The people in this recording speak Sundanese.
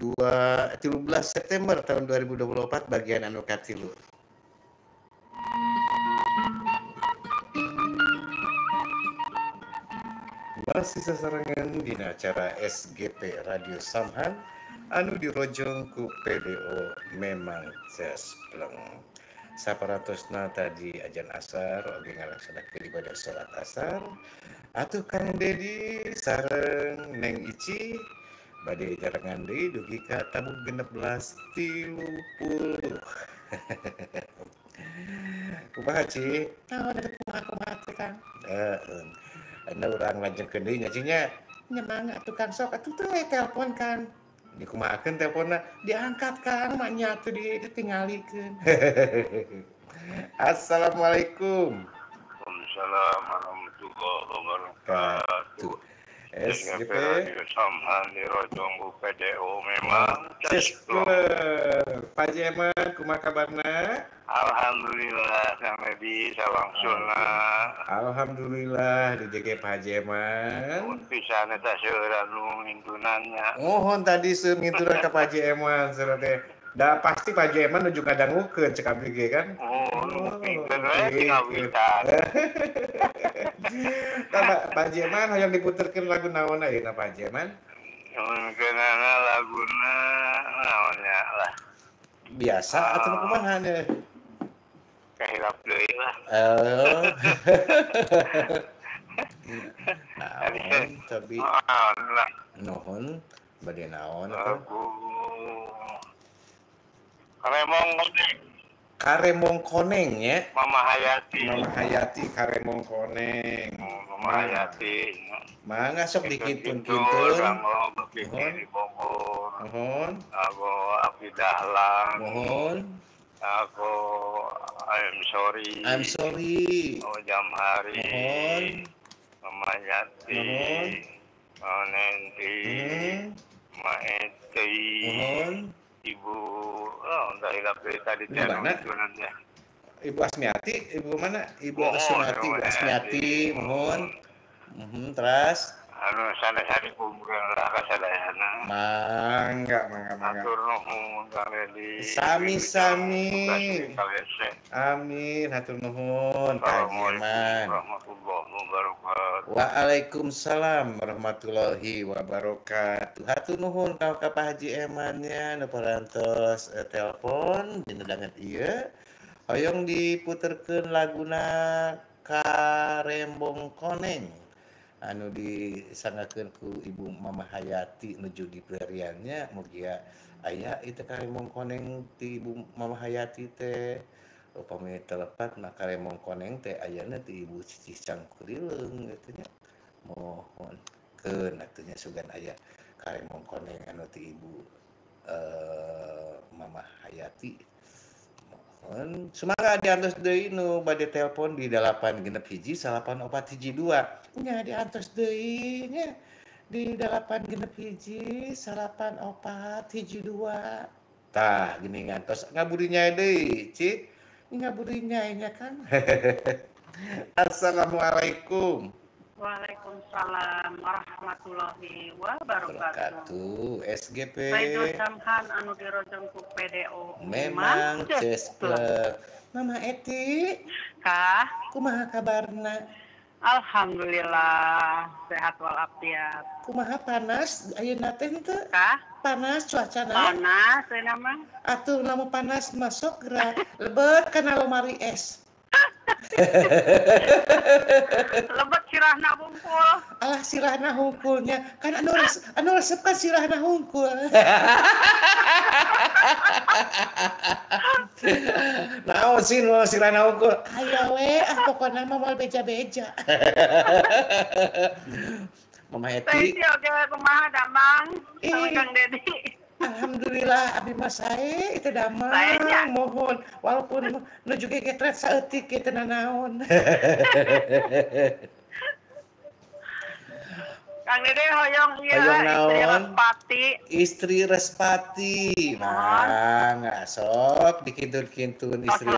2 13 September tahun 2024 bagian anu katilu. Masih sasarengan dina acara SGP Radio Samhan anu dirojong ku PDO memang cespleng. Saparantosna tadi ajan asar oge ngalaksanakeun ibadah salat asar. Atuh Kang Dedi sareng Neng Ici bade jarengan deui dugi ka tabuh 16.30. Kumaha Ci? Naon atuh kumaha teh Kang? Heeh. Anda urang lanjutkeun deui nya Ci nya. Nya mangga atuh Kang sok atuh teh telepon Kang. Dikumahakeun teleponnya diangkat Kang, maknya atuh ditinggalikeun. Assalamualaikum. Waalaikumsalam warahmatullahi wabarakatuh. SGP Radio Samhan dirojong ku PDO memang cespleng. Pak Jeman kumaha kabarna? Alhamdulillah sampai bisa langsungna. Alhamdulillah dijege Pak Jeman. Pisan eta seueur nu ngintunannya. Mohon tadi seueur ngintunan ka Pak Jeman seueur teh. Da pasti Pak Jeman nuju ngadangukeun cek abdi ge kan. Oh, ngupikeun we tingawitan. Tah Pak Jeman hoyong diputerkeun lagu naon ayeuna Pak Jeman? Nyuhunkeunana laguna naon nya lah. Biasa atuh kumaha nya? Kahilap deui lah. Oh. Naon tapi nuhun bade naon atuh? Karemong Koneng. Karemong Koneng ya. Mama Hayati. Mama Hayati Karemong Koneng. Mama Hayati. Mangga sok dikintun-kintun. Nuhun. Nuhun. Aku Abdi Dahlan. Nuhun. Aku I'm sorry. I'm sorry. Oh Jamhari. Nuhun. Mama Hayati. Nuhun. Mama Nenti. Mama Eti. Nuhun. Ibu, oh, udah hilap dari tadi. Mana? Ibu Asmiati, ibu mana? Ibu Asmiati, Ibu Asmiati, mohon. Terus? Anu sanes-sanes kumpulan lah kasadayana. Mangga, mangga, mangga. Hatur nuhun Kang Dedi. Sami-sami. Amin, hatur nuhun Pak Jeman. Warahmatullahi wabarakatuh. Waalaikumsalam warahmatullahi wabarakatuh. Hatur nuhun ka Pak Haji Emannya nu parantos telepon dina danget ieu. Hoyong diputerkeun laguna Karembong Koneng anu disanggakeun ku Ibu Mama Hayati nuju di pelariannya mugia aya itu Karembong Koneng ti Ibu Mama Hayati teh upami telepat mah Karembong Koneng teh ayana ti Ibu Cicih Cangkurileung kitu nya mohon keun atuh nya sugan aya Karembong Koneng anu ti Ibu Mama Hayati. Mohon sumangga diantos deui nu bade telepon di 861 9412 nya diantos deui nya di 861 9412 tah gini ngantos ngaburi nyai deui Cik ngaburi nyai nya Kang. Assalamualaikum. Waalaikumsalam warahmatullahi wabarakatuh. SGP Radio Samhan anu dirojong ku PDO memang cespleng. Mama Eti kah kumaha kabarna? Alhamdulillah sehat walafiat. Kumaha panas ayeuna teh henteu? Kah? Panas cuacana? Panas ayeuna mah. Atuh lamun panas masuk geura lebet kana lomari es. Lebet sirahna hungkul. Alah sirahna hungkulnya kan anu resep kan sirahna hungkul. Naon sih nu sirahna hungkul? Aya we ah pokona mah moal beja-beja. Mama Eti. Teh oge kumaha damang sama Kang Dedi. Alhamdulillah abi mah sae itu damang mohon walaupun nuju gegetret saeutik kieu teu nanaon. Kang Dede hoyong ieu istri Respati. Istri Respati. Mangga sok dikintun-kintun istri